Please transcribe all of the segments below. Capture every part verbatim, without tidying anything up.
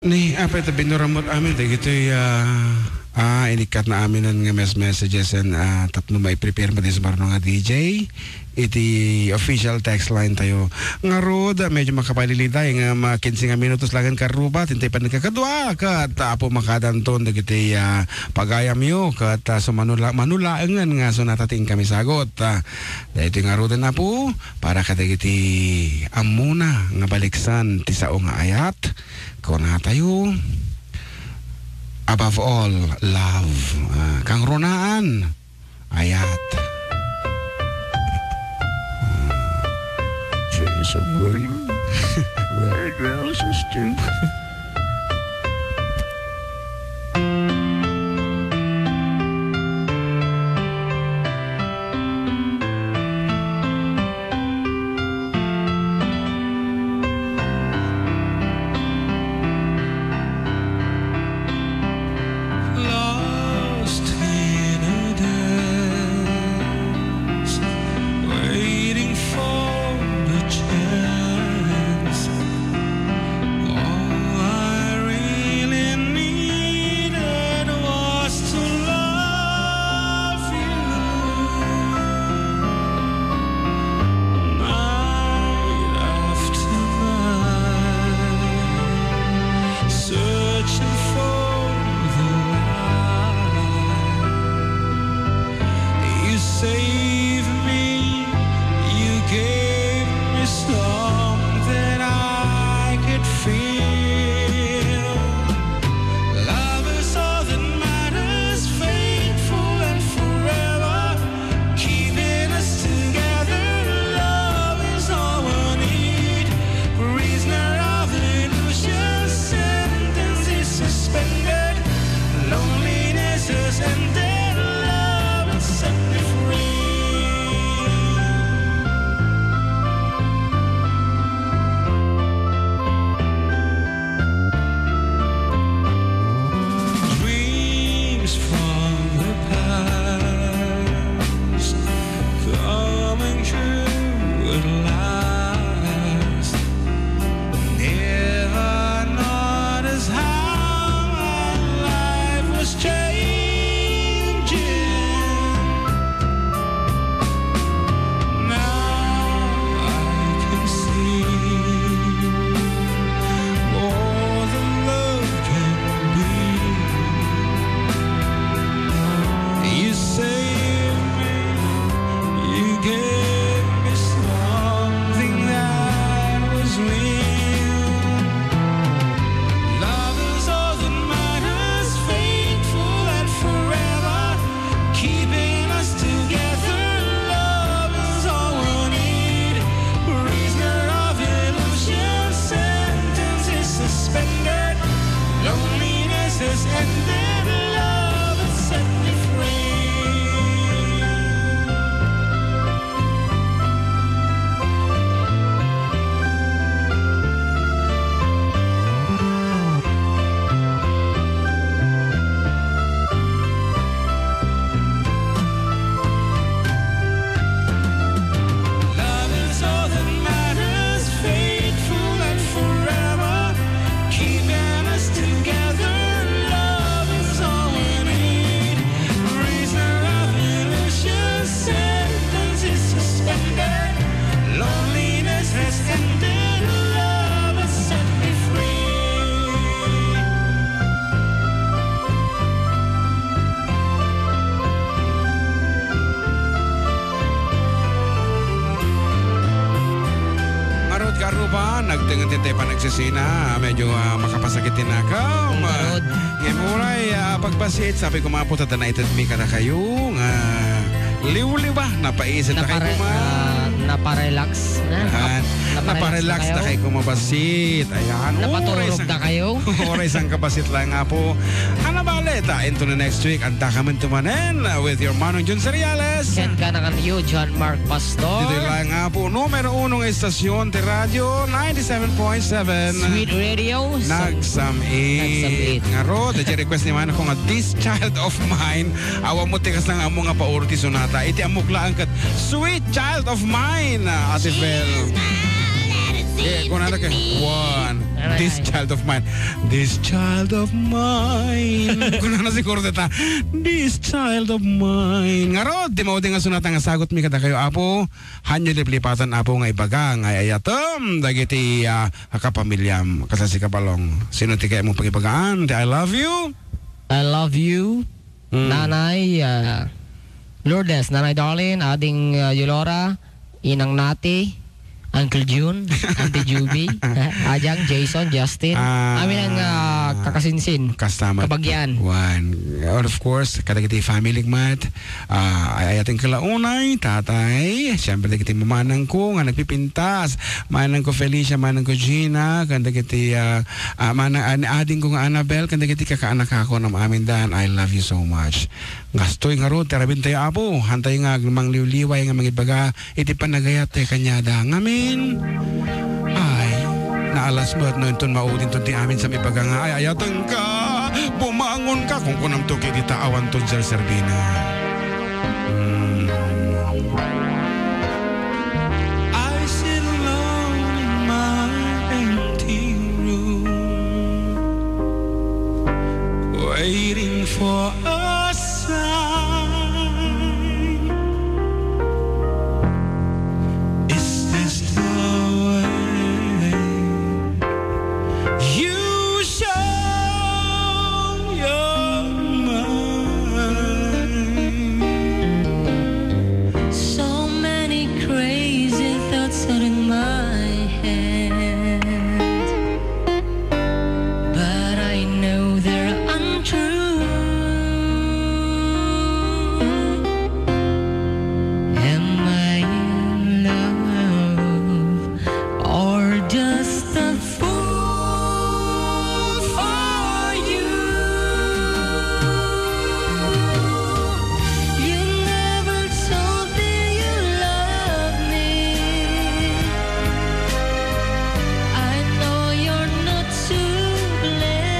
Ni, apay ta binuramot amin, dagitoy, ah, ah, inikkatna aminen nga mes-, messages and, ah, tapno maiprepare met ni Sumarno nga D J iti official text line tayo. Ngarud, medyo makapaliliday nga mga kinse nga minutos laeng karuba, intay pannakakadua, ket, ah, apo makadanton dagiti, ah, pagayamyo, ket, ah, so manula-, manulaengen nga sunata ti inkami sagot. Ah, daytoy ngaruden, Apo, para kadagiti ammona nga baliksan ti sao nga ayat, kunatayo, above all, love. Ah, kangrunaan, ayat. Jason William. Red Roses too. Lost in a dance, waiting for the chance. All I really needed was to love you. Night after night, searching for the light. You saved me, you gave me something I could feel. Love is all that matters, faithful and forever, keeping us together. Love is all we need. Prisoner of illusion, sentence is suspended. Loneliness has ended. Love has set me free. Dreams from the past coming true at last. Never noticed how my life was changing. Now I can see more than love can be. You saved me, you gave me something that was real. Love is all that matters, faithful and forever, keeping us together. Love is all we need. Prisoner of illusion, sentence is suspended. Loneliness has ended. Love has set me free. Love is all that matters, faithful and forever, keeping us together. Love is all we need. Prisoner of illusion, sentence is suspended. Loneliness has ended. Love has set me free. Ngarud, karuba, nagtengen ti panagsisina, medyo, ah, makapasakit ti nakam. Ngarud. Ngem uray, ah, pagbassit, sabi ko, mapo, ta naitedmi kadakayo, nga liwliwa, napaiset da kayo Napare-, koma. ah, naparelax, na? Ah, Nap-, naparelax naparelax da da kayo? kayo koma bassit. Ayan, Napaturog uray san-, da kayo? uray sangkabassit laeng, Apo. Ano bale, ta into the next week, adda kamin tumanen, uh, with your Manong Jun Seriales. Ken kanakanyo, John Mark Pastor. Ditoy laeng, Apo, numero uno nga istasyon ti radio, ninety-seven point seven. Sweet Radio, Sam-, Nagsam-it. Nagsam-it. Ngarud, ti request ni Manong ko nga, "This Child of Mine." Awan mo ti kasla nga ammo nga pauri ti sonata. Iti ammok laeng ket, "Sweet Child of Mine," Ate Fel. Eh, kunana kay, one, this child of mine. This child of mine. Kunana siguro dita, this child of mine. Ngarud, di maudi nga sunatan nga sagot mi kadakayo, Apo. Hanyo liplipatan, Apo, nga ibaga nga ay-ayatem dagiti, ah, kapamiliam. Kasasi ka, Balong. Sino ti kayatmo pangibagaan? Ti I love you? I love you. Mm. Nanay, ah, Lourdes, Nanay Darlene, Ading, ah, Yolora, Inang Nati, Uncle Jun, Auntie Juby, Ajang, Jason, Justin. Ah, amin ang, ah, kakasinsin, kasta met, kabagyan. Wan. And of course, kadagiti family met, ah, ay-ayaten ko la unay, tatay, siyempre dagiti mamanang ko nga nagpipintas, manang ko Felicia, manang ko Gina, kadagiti, ah, ah, manang, ah, ading ko nga Annabel, kadagiti kakaanak ko, nam-, amin dan, I love you so much. Kastoy ngarud ti arabentayo, Apo. Haantayo nga agmangliwliway nga mangibaga iti panagayat tayo kaniada. Ngamin, ay, naalas met no inton maudinton ti amin sa ibaga nga ay-ayatenka, bumangonka, kunkunamto ket dita awanton serserbina. Mm. I sit alone in my empty room, waiting for a sign. Is this the way you show your mind? So many crazy thoughts are in my head, but I know they're untrue. Am I in love or just a fool for you? You never told me you love me. I know you're not to blame.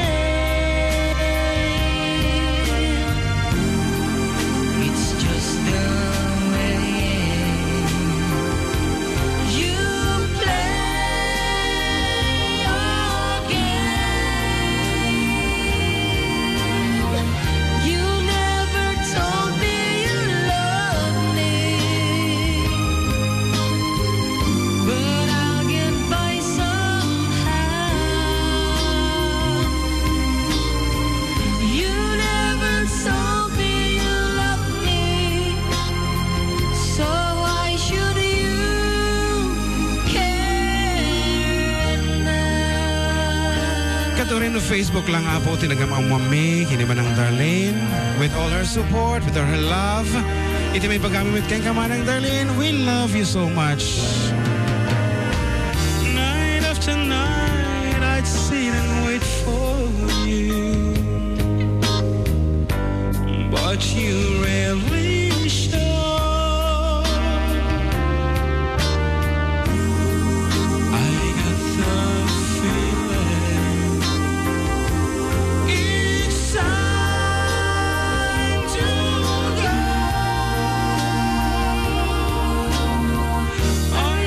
It's just the way you play your game. You never told me you love me, but I'll get by somehow. You never told me you love me, so why should you care now? Kadurin no Facebook lang, Apo, ti nagam-ammoanmi ken ni Manang Darlene, with all her support, with all her love. Iti maibagami met kenka, Manang Darlene, we love you so much. Night after night, I'd sit and wait for you, but you rarely show. I got the feeling it's time to go. Are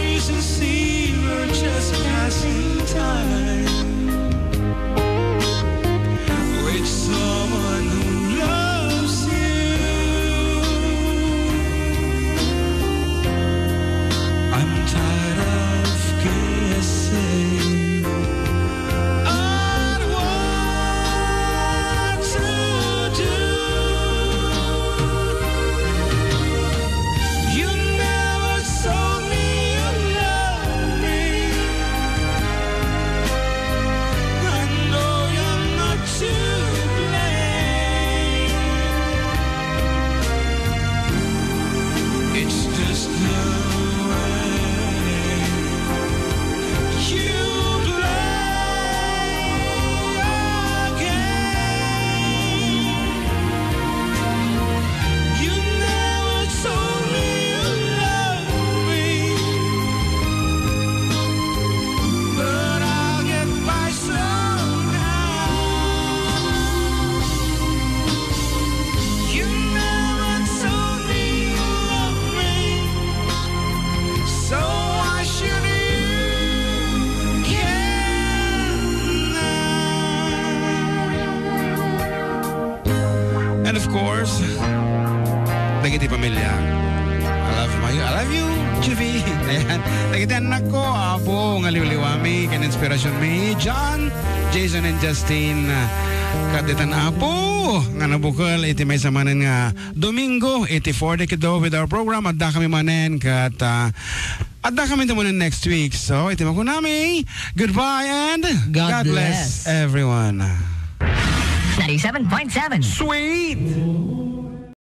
course, dagiti pamilya. I love you, I love you, G V. Ayan. Dagiti annakko, Apo, nga liwliwami, ken inspirationmi, John, Jason, and Justin. Ket ditan, Apo, nga nabukel iti maysa manen nga Domingo, iti For the Kiddo with our program. Adda kami manen, ket, ah, adda kami manen next week. So, iti makunami, goodbye and God God bless bless. Everyone. Ninety-seven point seven. Sweet!